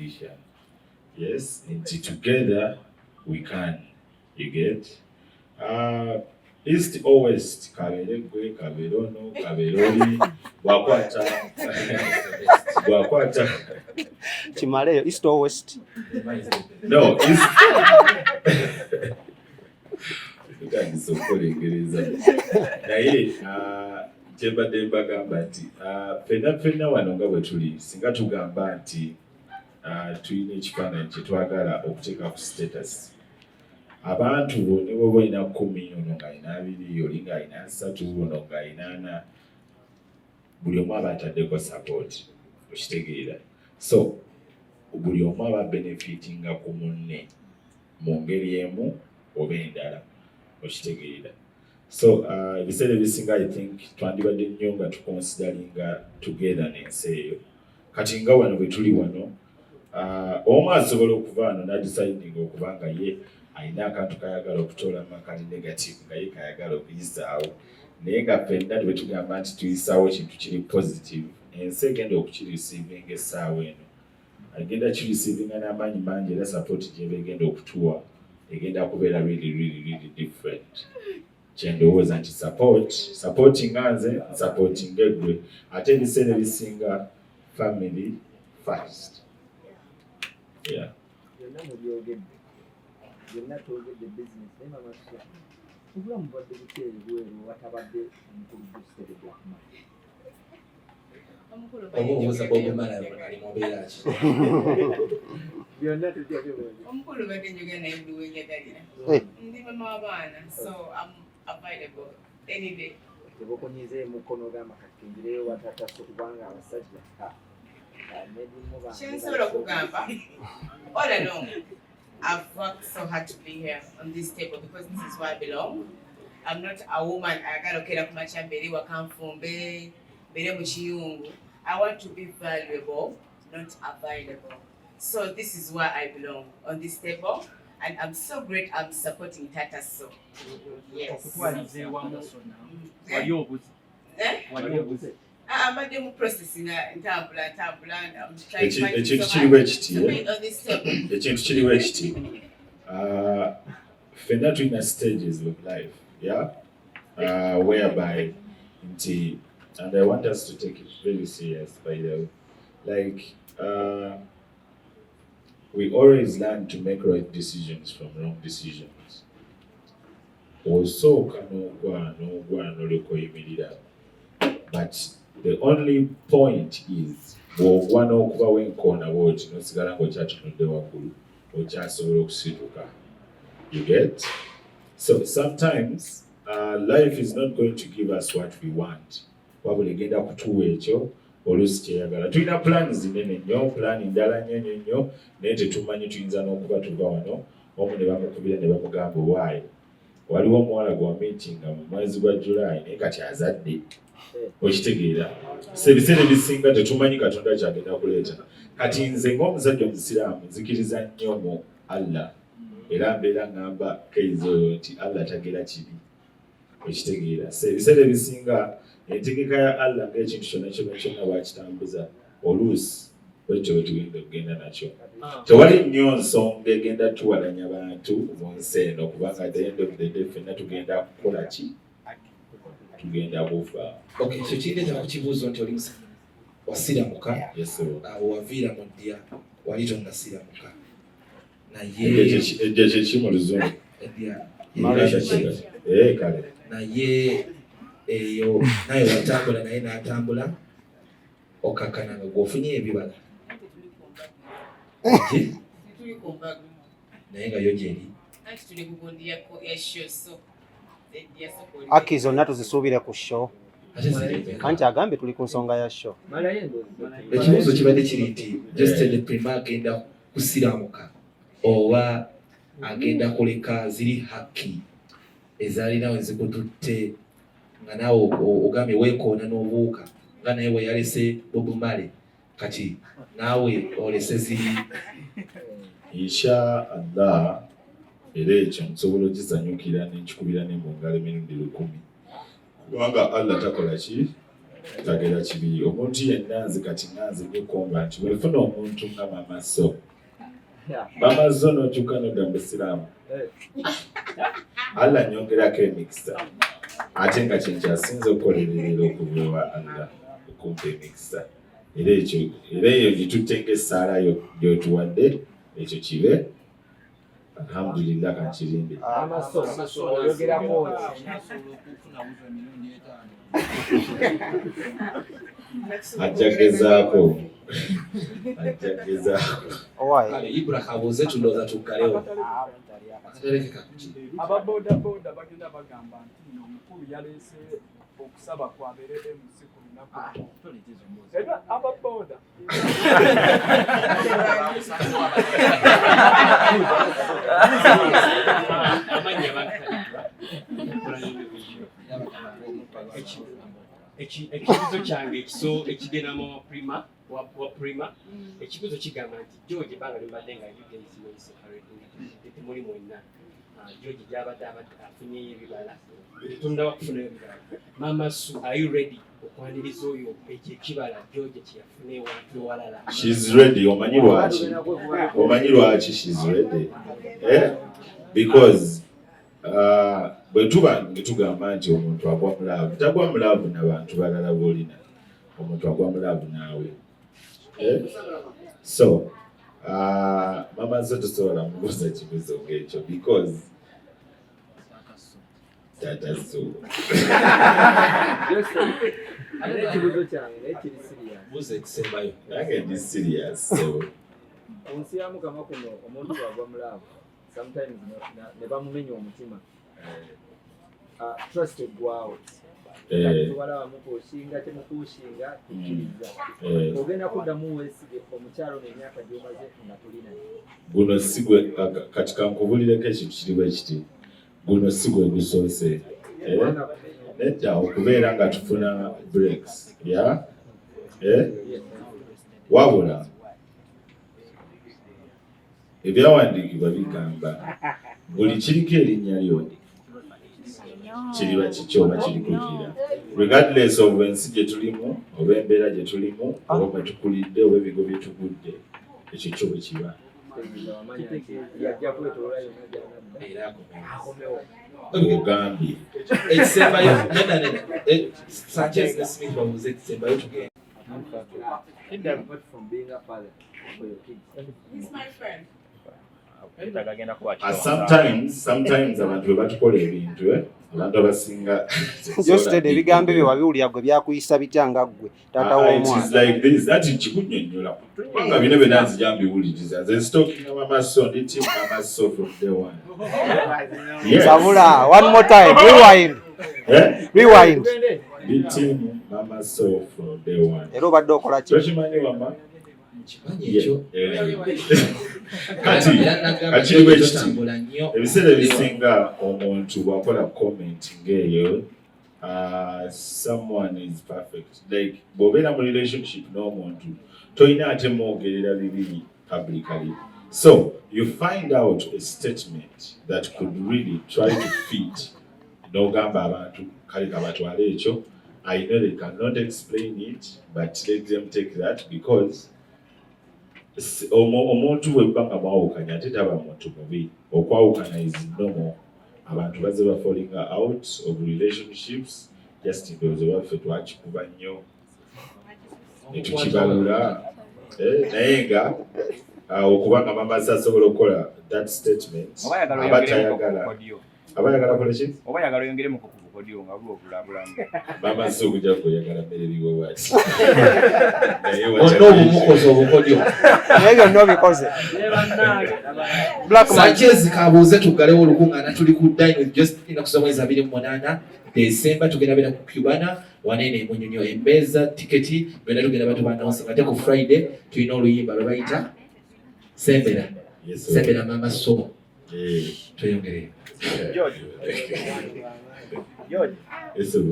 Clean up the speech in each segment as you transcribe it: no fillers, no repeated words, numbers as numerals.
Elisha. Yes, nti together we can. You get? East or west, kabeere gwe, kabeere ono, kabeere oli, bwakwata bwakwata. Kimaleyo, east or west? No, east. Tutandise okukola naye kyembadde mbagamba nti ffenna ffenna wano nga bwe tuli, singa tugamba nti tulina ekifaananyi kye twagala okuteeka ku status, abantu bo ne bwoba olina 10, ono ng'alina 20, oli ng'alina 30, ono ng'alina 40, buli omu aba ataddeko support, okitegeera? So buli omu aba benefitinga ku munne mu ngeri emu oba endala, okitegeera? So ebiseera ebisinga I think twandibadde nnyo nga tuconsideringa together n'ensi eyo. Kati nga wano bwe tuli wano, omu asobola okuva wano n'adecidinga okuba nga ye alina akantu kayagala okutoolamu akali negative, nga ye kayagala okuyisaawo, naye nga ffenna bwe tugamba nti tuyisaawo kintu kiri positive, ensi egenda okukireceivinga essaawa eno, agenda kireceivinga n'amaanyi mangi, era support gyeba egenda okutuwa egenda kubeera really, really, really different. Kyendowooza nti supportinga nze, supportinga eggwe, ate ebiseera ebisinga family first, yeah. Byonna mubyogedde, byonna twogedde bizinesi, naye mama tutya, obulamu bwadde butya ebweru watabadde omukulu Geosteady Blackman? Oba obuuza Bob Marley ali mu mbeera ki? Byonna tujja bibuuza. Omukulu badde njogera naye buli wenjagalira. Eh. Ndi mama w'abaana, so I'm available any day. Tebukunyiza emukono gamba katingireyo watataso, kubanga abasajja Kyensobola okugamba, all along I've worked so hard to be here on this table because this is where I belong. I'm not a woman ayagala okera ku makya mbeere waka, nfumbe, mbeere mu kiyungu. I want to be valuable, not available. So this is where I belong, on this table, and I'm so great I'm supporting Tata. So yes. Okutwaliza ewamu wali obuze? Eh? Wali obuze? Ah, mbadde mu process nga ntambula ntambula. Ekintu kiriwo ekiti, To be on this table. Ekintu kiriwo ekiti, ffenna tulina stages of life, yeah, whereby nti, and I want us to take it very serious, by the way, like we always learn to make right decisions from wrong decisions. Osooka n'ogwa n'ogwa n'olyoka oyimirira, but the only point is bw'ogwa n'okubawo enkoona bw'oti n'osigala ng'okyatunudde waggulu, okyasobola okusituka. You get? So sometimes life is not going to give us what we want, wabula egenda kutuwa ekyo oluusi kyeyagala. Tulina plans zinene nnyo, plan ndala nnyo nnyo nnyo, naye tetumanyi, tuyinza n'okuba tuva wano, omu ne bamukubira ne bamugamba, "Owaaye, waliwo omuwala gwe wameetinga mu mwezi gwa July, naye kati azadde." Okitegeera? So ebiseera ebisinga tetumanyi Katonda kyagenda kuleeta. Kati nze ng'omusajja omusiraamu nzikiriza nnyo mu Allah, era mbeera ŋŋamba keizi oyo nti Allah tagera kibi, okitegeera? So ebiseera ebisinga entegeka ya Allah ng'ekintu kyonna kyonna kyonna bwakitambuza, oluusi bwekyo bwe tugenda okugenda nakyo. Tewali nnyo nsonga egenda tuwalanya bantu mu nsi eno, kubanga at the end of the day ffenna tugenda kukola ki? Tugenda kufa. Okay, so kindeeta ku kibuuzo nti oli wasiramuka? Yes, sir. Awo waviira mu ddya wali tonnasiramuka, naye Ejja kyeki mu Luzungu? Eddya. Marriage. Eh, kale. Naye eyo naye watambula, naye n'atambula, okakkana nga gweofunye ebibala. Ki? Tuli ku mbaga. Naye nga yo gyeri. Anti tuli ku gundi ya show, so yasooka. Aki zonna tuzisuubire ku show? Ate ziri? Anti agambye tuli ku nsonga ya show. Malayo endowooza. Ekibuuzo kibadde kiri nti Geosteady Prima agenda kusiramuka oba agenda kuleka ziri haki ezaalinawe zikututte, nga naawe ogambye weekoona n'obuuka, nga naye bwe yalese Bob Marley, kati naawe olese ziri? Insha Allah, era ekyo nsobola okisanyukira nenkikubira ne mu ngalo emirundi 1000, kubanga Allah takola ki? Tagera kibi. Omuntu yenna nze kati nga nze nyekomba nti wefuna omuntu nga Mama So. Mama So n'okyuka n'odda mu Busiraamu. Allah nyongerako emikisa. Ate nga kye nkyasinze okukolerera okuva ewa Allah okumpa emikisa. Era ekyo era eyo gitutte ng'essaala yo gy'otuwadde ekyo kibe. Alhamdulillah kankirinde. Mama So, oyogerako ki? Nasobola okufuna wuzu emirundi 5. Ajja gezaako. Ajja gezaako. Owaaye. Kale Ibra kabuuze tulowooza tuggalewo. Akatalekeka kuki? Ababoodabooda bagenda bagamba nti nno omukulu yaleese okusaba kwabeere MC ku lunaku. Era ababooda Ekibuzo kyange ekiso ekigenda mu Prima wa Prima, ekibuzo kigamba nti George ebbanga limbadde nga you guys were separating temuli mwenna. George gy'abadde abadde afunyeyo ebibala, tonnaba kufunayo ebibala. Mama Su, are you ready okwaniriza oyo ekyo ekibala George kye yafuna ewantu ewalala? She's ready. Omanyi lwaki? Omanyi lwaki she's ready? Eh? Because bwe tuba nga tugamba nti omuntu agwa mu love, tagwa mu love n'abantu balala b'olina. Omuntu agwa mu love naawe. Eh? So, Mama So tosobola mubuuza kibuuzo ng'ekyo because Tata So. Alina ekibuuzo kyange naye kiri serious. Buuza ekisembayo. Nange ndi serious. So, Ku nsi ya Mukama kuno omuntu bw'agwa mu love sometimes ne bamumenya omutima. Trust eggwawo. Tubalaba mukuushinga temukuushinga tukkiriza. Ogenda kuddamu weesige omukyalo ono emyaka gy'omaze nga tolina. Guno si gwe kati kankubulireko ekintu kiri bwe kiti. Guno si gwe gusoose. Nedda okubeera nga tufuna breaks. Yeah? Wabula ebyawandiikibwa bigamba buli kiriko erinnya lyo kiriba kikyo oba kirikugira. Regardless of ensi gye tulimu oba embeera gye tulimu oba mwe tukulidde oba ebigo bye tugudde, ekyo kyo bwe kiba. Kitegeeza wamanya nti yajja kwetoloola yonna gy'anadda. Era akomewo. Akomewo. Ogambye. Ekisembayo, nedda nedda. Sanchez ne Smith babuuze ekisembayo tugende. Apart from being a father for your kids. He's my friend. Sometimes abantu bwe batukola ebintu, abantu abasinga Just ebigambo ebyo wabiwulira gwe byakuyisa bitya nga ggwe taata It is w'omwana? like this, ati kikunnyonnyola kubanga bino byonna nzija mbiwuliriza. Nze stalking Mama So, ndi team Mama So from day one. Yes. Sabula, one more time, rewind. Eh? Rewind. Ndi team Mama So from day one. Era obadde okola ki? Tokimanyi wama? Nkimanyi ekyo. Kati, Era nagamba kati bwe kiti. totambula nnyo. Ebiseera ebisinga omuntu bw'akola comment ng'eyo, someone is perfect. Like bw'obeera mu relationship n'omuntu tolina ate mwogerera bibi publicly. So you find out a statement that could really try to fit n'ogamba abantu kale kabatwale ekyo. I know they cannot explain it, but let them take that because omuntu bwe buba nga mwawukanye ate taba muntu mubi. Okwawukana is normal. Abantu bazze ba falling out of relationships just ndowooza baffe twakikuba nnyo ne tukibalula. Naye nga okubanga Mama So asobola okukola that statement, Oba ayagala aba oyongeremu ku tayagala. bukodyo. Aba ayagala kola ki? Oba ayagala oyongeremu ku bukodyo nga buba obulabulamu. Mama So okujja kuyagala mmere biwewaati. Naye Bonna obumukoze obukodyo. Naye byonna obikoze. Black man. Sanchez kabuuze tuggalewo olukuŋŋaana tuli ku Dine with Josephine ennaku z'omwezi 28 Desemba tugenda beera ku Cubana wanene e Munyonyo emmeeza tiketi byonna tugenda batubanonse ate ku Friday tulina oluyimba lwe bayita Sembera. Yes, sir. Sembera Mama So. Tweyongereyo. George. George. Yes, sir.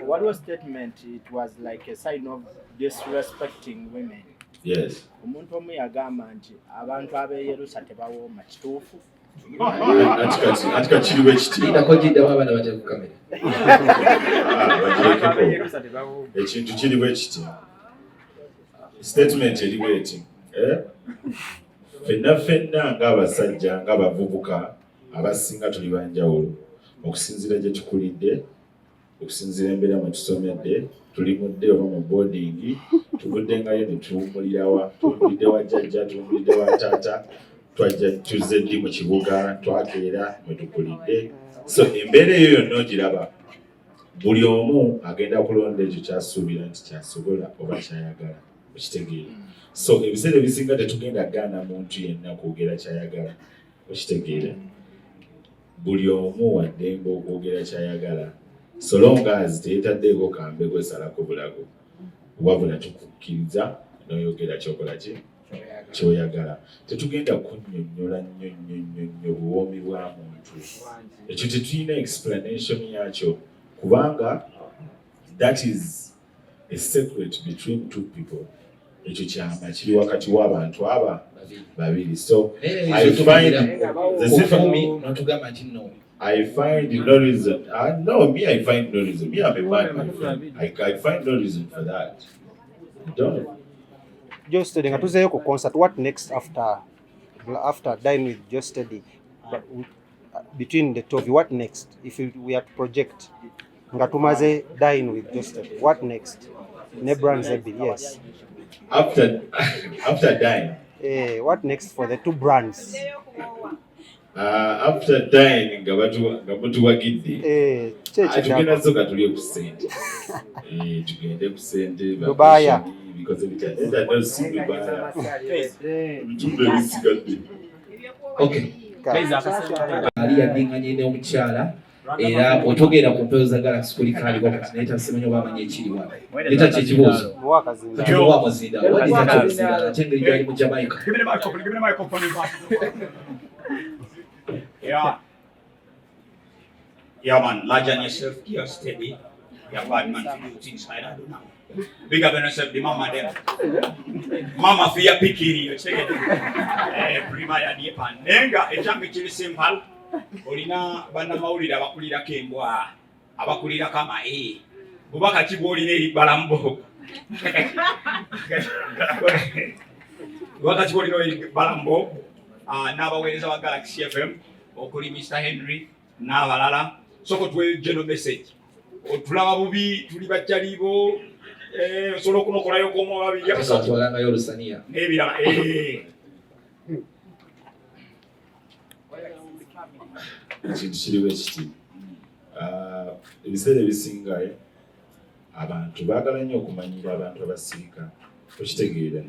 Waliwo statement, it was like a sign of disrespecting women. Yes. Omuntu omu yagamba nti abantu ab'e Yerusa tebawooma, kituufu? Anti kati kiri bwe kiti. Lindako giddamu abaana batya ku kamera. Ah, bagirekeko. Ekintu kiri bwe kiti. Statement eri bweti. Eh? Ffenna ffenna ng'abasajja ng'abavubuka abasinga tuli banjawulo okusinziira gye tukulidde, okusinziira embeera mwe tusomedde, tuli mu dde oba mu boarding, tuvuddengayo ne tuwummulirawa, tuwummulidde wa jjajja, tuwummulidde wa taata, twajja tuzze ddi mu kibuga, twakeera mwe tukulidde. So embeera eyo yonna ogiraba, buli omu agenda kulonda ekyo kyasuubira nti kyasobola oba kyayagala, okitegeera. So ebiseera ebisinga tetugenda gaana muntu yenna kwogera kyayagala, okitegeera. Buli omu wa ddembe okwogera kyayagala so long as teyetaddeeko kambe kwesalako bulago, wabula tukukkiriza n'oyogera kyokola ki kyoyagala. Tetugenda kunnyonnyola nnyo nnyo nnyo nnyo buwoomi bwa muntu, ekyo tetulina explanation yakyo kubanga that is a secret between two people. Ekyo kyama kiri wakati w'abantu aba babiri. So I find notugamba nti no. I find no reason. No, me, I find no reason. Me, I'm a man, my friend. I find no reason for that. Don't. Geosteady, nga tuzeeyo ku concert, what next after Dine with Geosteady? But between the two of you, what next? If we are to project, nga tumaze Dine with Geosteady, what next? Ne brands ebbiri, yes. After Dine. What next for the two brands? After Dine nga mutuwagidde. Tugenda sooka tulye ku ssente. Tugende ku ssente. Dubaaya. Bikoze bitya? Nedda, no, si Dubaaya. Ebitundu ebisigadde. Okay. Ali yaddinganye n'omukyala era otogera ku mpewo za Galaxy kuliko aliko kati naye tasimanyi oba amanyi ekiriwa. Leeta ki ekibuuzo? Kati owa muzinda. Oba leeta ki omuzinda ate engeri gy'ali mu Jamaica. Give me the microphone, give me the microphone. Yeah. Yeah, man, large on yourself, Geosteady. Yeah, bad man for do things like that, don't know. Big up on yourself, the mama there. Mama for your pikiri, you check it. Prima ya depa. Nenga, ekyange kiri simple. Olina bannamawulire abakulirako embwa, abakulirako amaye. Bubaka ki bw'olina eri Balambo? Bubaka ki bw'olina eri Balambo? N'abaweereza ba Galaxy FM okuli Mr. Henry n'abalala. Soko tuwe general message. Otulaba bubi, tuli bajjalibo, osobola okunokolayo k'omu babiri abasatu. Twatwalangayo olusaniya. N'ebirala. Ekintu kiri bwe kiti. Ebiseera ebisinga abantu baagala nnyo okumanyira abantu abasirika, okitegeera.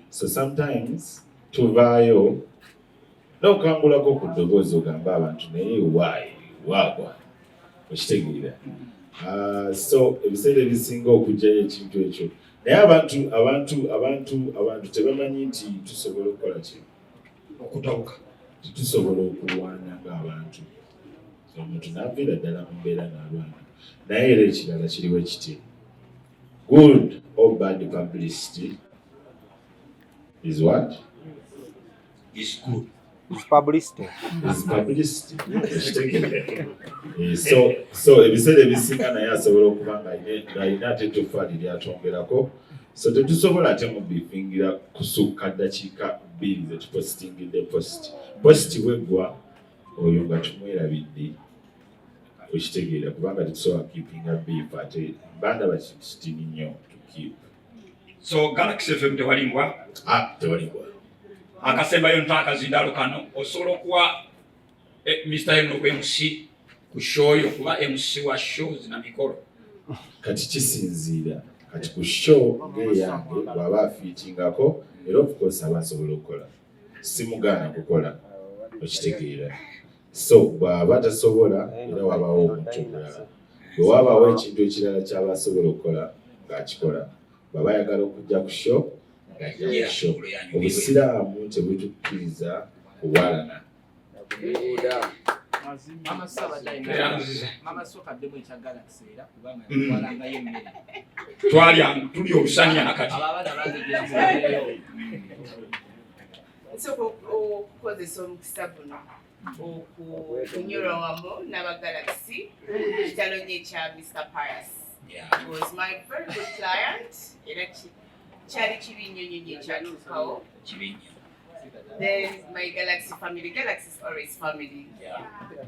So sometimes tuvaayo n'okangulako ku ddoboozi ogambe abantu naye why waagwa, okitegeera. So ebiseera ebisinga okuggyayo ekintu ekyo naye abantu tebamanyi nti tusobola okukola ki okutabuka, tusobola okulwana ng'abantu. Omuntu n'aviira ddala mu mbeera n'alwana. Naye era ekirala kiriwo kiti, good or bad publicity is what? Is good. Is publicity. Is publicity. So ebiseera ebisinga naye asobola okuba ng'alina ate ettoffaali lyatwongerako. So tetusobola ate mubifingira kusukka ddakiika bbiri ze tupositingidde post. Post bw'eggwa oyo nga tumwerabidde, okitegeera, kubanga tetusobola keepinga beef ate baana bakitini nnyo to keep. So Galaxy FM tewali mbwa? Tewali mbwa. Akasembayo ntaakazindaalo kano osobola okuwa Mr. Henry MC ku show yo kuba MC wa shows na mikolo. Kati kisinziira kati ku show ng'eyange bw'aba afiitingako era of course aba asobola okukola, simugaana kukola, okitegeera. So bw'aba tasobola era wabaawo omuntu omulala, bwe wabaawo ekintu ekirala ky'aba asobola okukola ng'akikola, bw'aba ayagala okujja ku show ng'ajja ku show. Obusiraamu tebutukkiriza kuwalana. Mama soka addemu ekya Galaxy era kubanga yatwalangayo emmere. Twalya tuli olusaniya nakati. Abo abaana bagegera mu Nsooka okukozesa omukisa guno Okunyurwa wamu n'aba Galaxy. Kitalo nnyo ekya Mr. Pius. He was my very good client, era kyali kibi nnyo nnyo nnyo ekyatuukawo. Kibi nnyo. Then my Galaxy family, Galaxy is always family.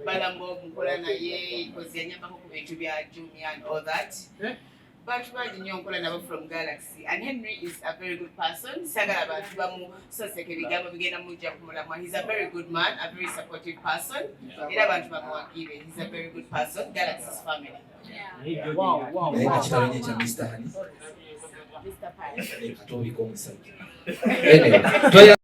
Balambo nkola naye because yanyambako ku bintu bya Jumia and all that. Bantu bangi nnyo nkola nabo from Galaxy, and Henry is a very good person. Sagala abantu bamusoseka ebigambo bigenda mujja ku mulamwa. He's a very good man, a very supportive person, era abantu bamuwagire. He's a very good person. Galaxy's family. Naye nga kitalo nnyo ekya Mr. Honey. Mr. Pius. Katoobika omusajja. Anyway,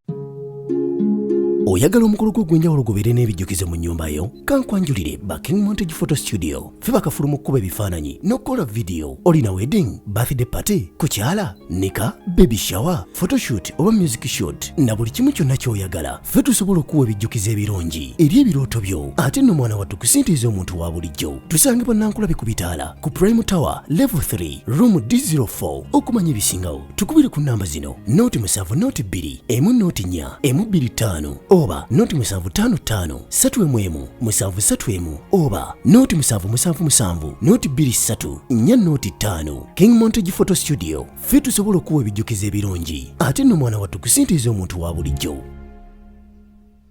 Oyagala omukolo gwo ogw'enjawulo gubeere n'ebijjukizo mu nnyumba yo? Kankwanjulire ba King Montage Photo Studio. Ffe bakafulu mu kkuba ebifaananyi n'okukola vidiyo. Olina wedding, birthday party, kukyala, nika, baby shower, photoshoot oba music shoot, na buli kimu kyonna ky'oyagala, ffe tusobola okuwa ebijjukizo ebirungi eri ebirooto byo. Ate nno mwana wattu, kusintiiza omuntu wa bulijjo. Tusangibwa Nankulabe ku bitaala ku Prime Tower, level 3, room D04. Okumanya ebisingawo, tukubire ku namba zino: 0 7 02 1 0 4 1 2 5 oba 0 7 5 5 3 1 1 7 3 1 oba 0 7 7 7 0 2 3 4 0 5. King Montage Photo Studio, ffe tusobola okuwa ebijjukizo ebirungi. Ate nno mwana wattu, kusintiiza omuntu wa bulijjo.